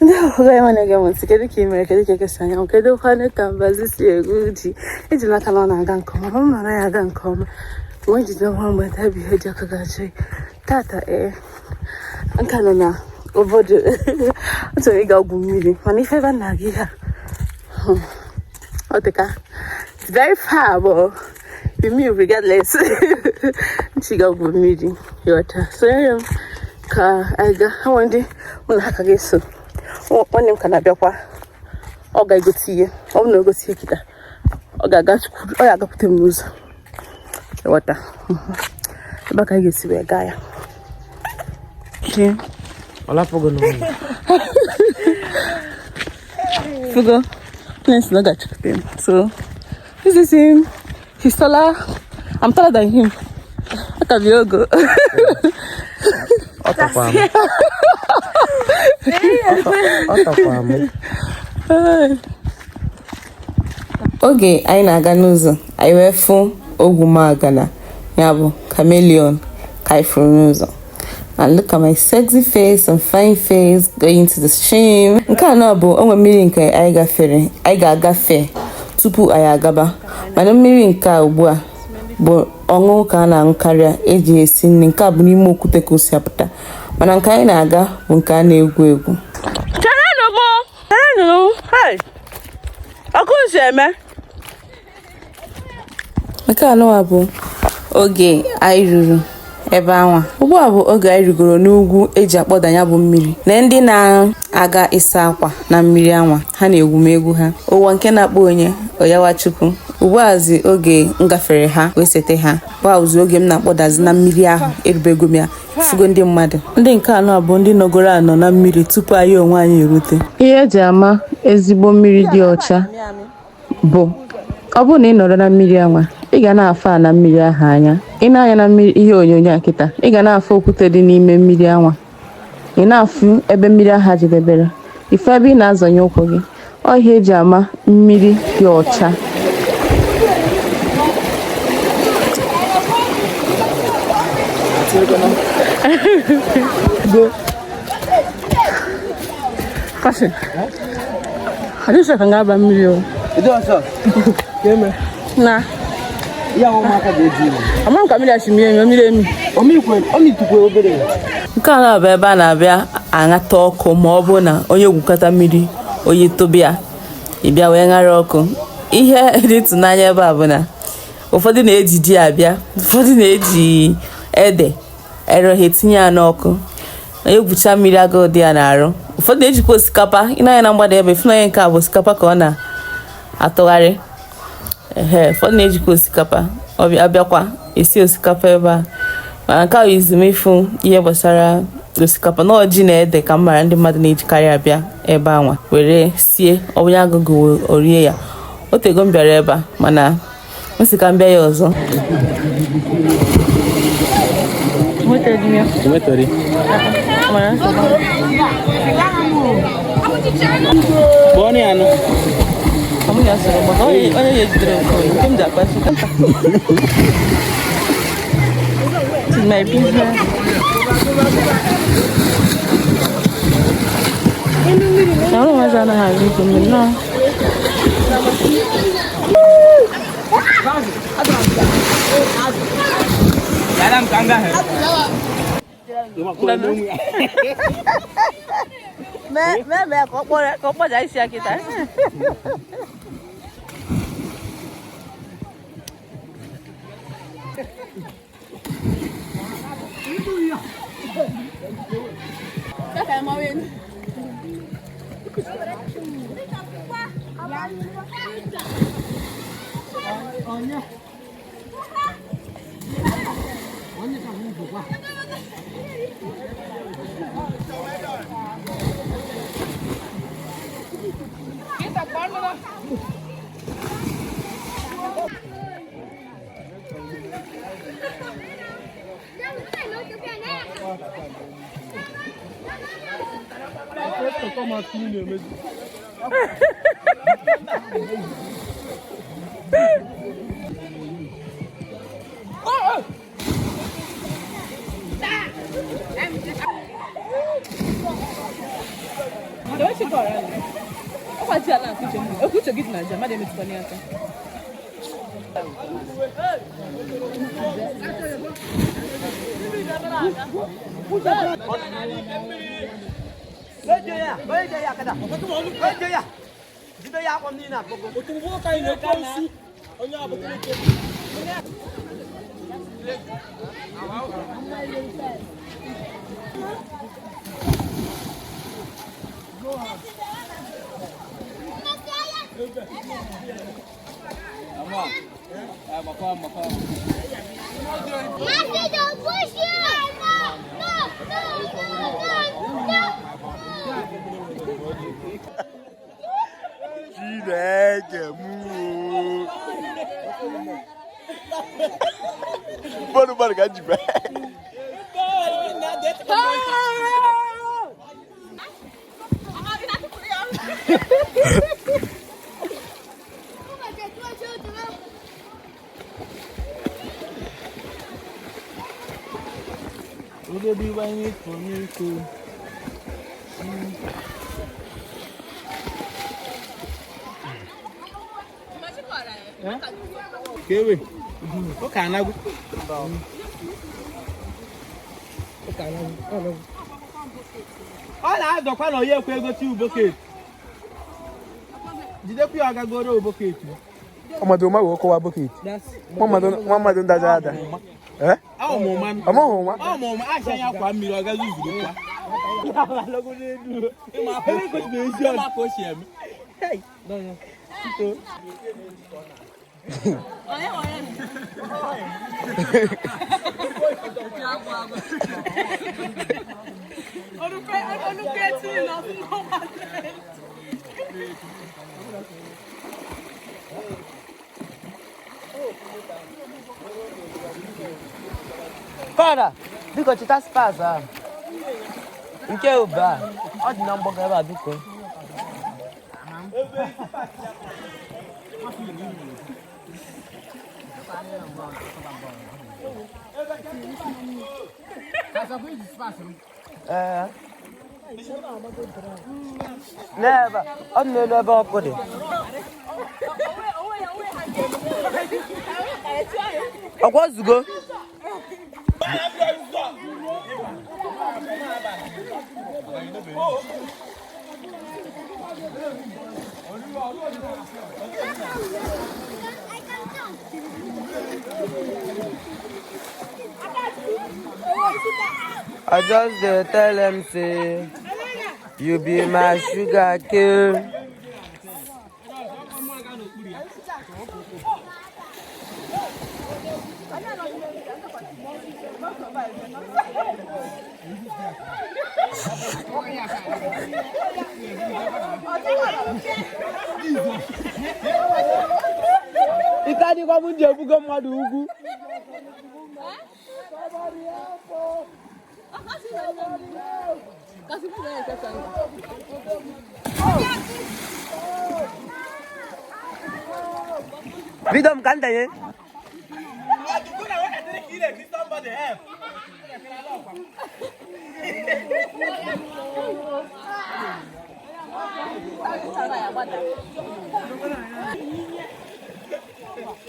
Ndị ọgụgụ anyị na-ege m ntị, kedu ka ị mere? Kedu ka ekesa anya? Kedu kwanụ ka mbazi si egwu ji eji n'aka na ọ na-aga nke ọma? Ma m nara ya aga nke ọma nwe jide nwa mgbe tabi ihe ji aka gachi tata. Ee, nka nọ na obodo achọrọ ịga gwuo mmiri, mana ife ebe a na-aga ihe a, ọ dị ka it's very far, but with me, regardless, nchiga gwuo mmiri, ịghọta? Sonyere m ka anyị gaa. Ha nwere ndị mụ na ha ka ga-eso. Nwanne m ka na-abịakwa, ọ ga-egote ihe. Ọ bụrụ na o gote ihe kịta, ọ ga-agakwute m n'ụzọ, ịghọta? Ebe a ka anyị ga-esi wee gaa ya. Fugo, Prince no ga-achọpụta m. So this is him. He's taller. I'm taller than him. Aka bi ogo. Ọ tọkwa m. Ọ tọkwa m. Oge anyị na-aga n'ụzọ, anyị wee fụ ogwumagana, ya bụ chameleon, ka anyị fụrụ n'ụzọ. And look at my sexy face and fine face going to the stream. Nke anọ bụ onwe mmiri nke anyị gafere, anyị ga-agafe tupu anyị agaba. Mana mmiri nke a ugbu a bụ ọṅụṅụ ka a na-aṅụ karịa eji esi nri. Nke a bụ n'ime okwute ka o si apụta. Mana nke anyị na-aga bụ nke a na-egwu egwu. Cherenụ m! Cherenụ m! Hey! Ọkụ nsi eme! Nke anọwa bụ oge anyị ruru ebe anwa. Ugbu a bụ oge anyị rigoro n'ugwu eji akpọda ya bụ mmiri. Na ndị na-aga ịsa akwa na mmiri anwa, ha na-egwumegwu ha. Ụwa nke na-akpọ onye Oyawachukwu. Ugbu azi oge m gafere ha wee sete ha. Ugbu a ozi oge m na-akpọdazi na mmiri ahụ, erubego m ya, fugo ndị mmadụ. Ndị nke anọ bụ ndị nọgoro anọ na mmiri tupu anyị onwe anyị erute. Ihe eji ama ezigbo mmiri dị ọcha bụ ọ bụrụ na ị nọrọ na mmiri anwa, ị ga na-afụ ana mmiri ahụ anya. Ị na-anya na mmiri ihe onyonyo a kịta, ị ga na-afụ okwute dị n'ime mmiri anwa. Ị na-afụ ebe mmiri ahụ jedebere, ife ebe ị na-azọnye ụkwụ gị. Ọ ihe eji ama mmiri dị ọcha. Kasị, adịsọ ka m ga-aba mmiri o. Na ama m ka mmiri a si mie emi, mmiri emi. Nke a bụ ebe a na-abịa aṅata ọkụ ma ọ bụ na onye gwukọta mmiri oyi tụbịa, ị bịa wee ṅara ọkụ. Ihe dị ịtụnanya ebe a bụ na ụfọdụ na-eji ji abịa, ụfọdụ na-eji ede ere ha etinye ya n'ọkụ. Onye gwucha mmiri agụụ dị ya n'arụ. Ụfọdụ na-ejikwa osikapa. Ị na-anya na mgbada ebe ịfụnanya, nke a bụ osikapa ka ọ na-atụgharị. Ehe, ụfọdụ na-ejikwa osikapa ọbịa abịakwa esi osikapa ebe a, mana nke a bụ izumefu ihe gbasara osikapa na ọjị na ede ka m mara ndị mmadụ na-ejikarị abịa ebe anwa were sie. Onye agụgụ orie ya. O tego m bịara ebe a, mana m si ka m bịa ya ọzọ. This is my business. Na ụlọ maazị anaghị aga igwu mmiri nọ. Mee mee ka ọ kpọja isi ya kịta. Mommy, don't push you! No, no, no, no, no, no! Chineke m o. Mmadụ mmadụ ka ji bịa. Ọ na-adọkwa na onye ekwe egote uboket jidekwa ya ọgagoro uboket. Ọmọdé ọma wee kọwa bucket. Nwa mmadụ ndaja ada. Eh? Ọmụma. Ọmụhụ nwa. Ọmụma acha ya kwa mmiri ọ gaghị zuru kwa. Ịma ka o si eme. Fada, biko chịta spas ahụ. Nke ube a, ọ dị na mgbago ebe a biko. Ee. N'ebe a, ọ dị n'elu ebe ọkụ dị. Ọkwa ozugo? I can jump. I just dey tell them say you be my sugar cane. Ike adịkwa m ji ebugo mmadụ ugwu. Bido m ka m danye.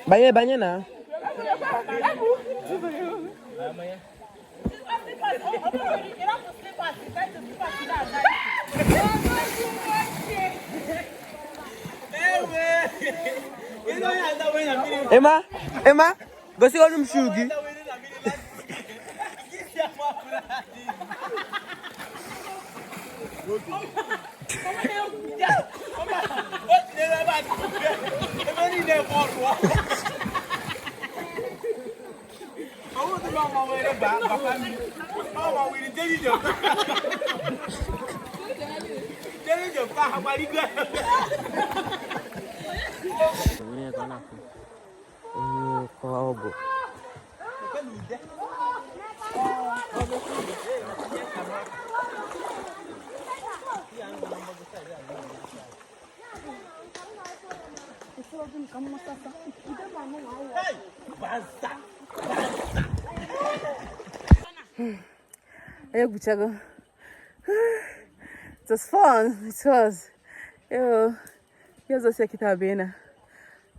Banye banye na. Emma, Emma, gosi ọnụ m shoe gị. Onye ka ọ bụ? Egwuchago. It was fun. It was. Yo, ihe ọzọ si kịta bụ na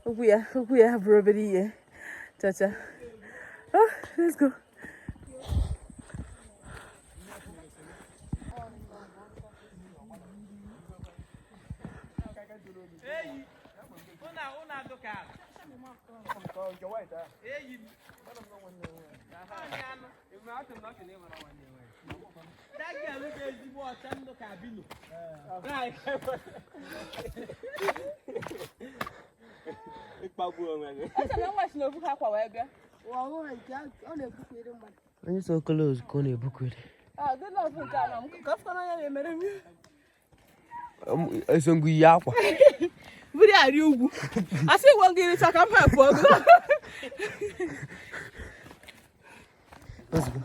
okwu ya bụrụ obere ihe. Chacha. Oh, let's go. Eyi, ụna ụna adụka. Eyi. That girl bụ ezigbo ọcha ndụ ka bino. Ịkpagbu onwe gị. Eche na nwa si n'ofu ha kwa wee bịa. Onye so close ka ọ na-ebukwere. Ah, good luck nke a na m ka afọ n'anya na-emere m. Eso ngụ iyi akwa. Buru ya arị ugwu. Asị gwa gị richa ka m ha pụọ gị. Ozugbo.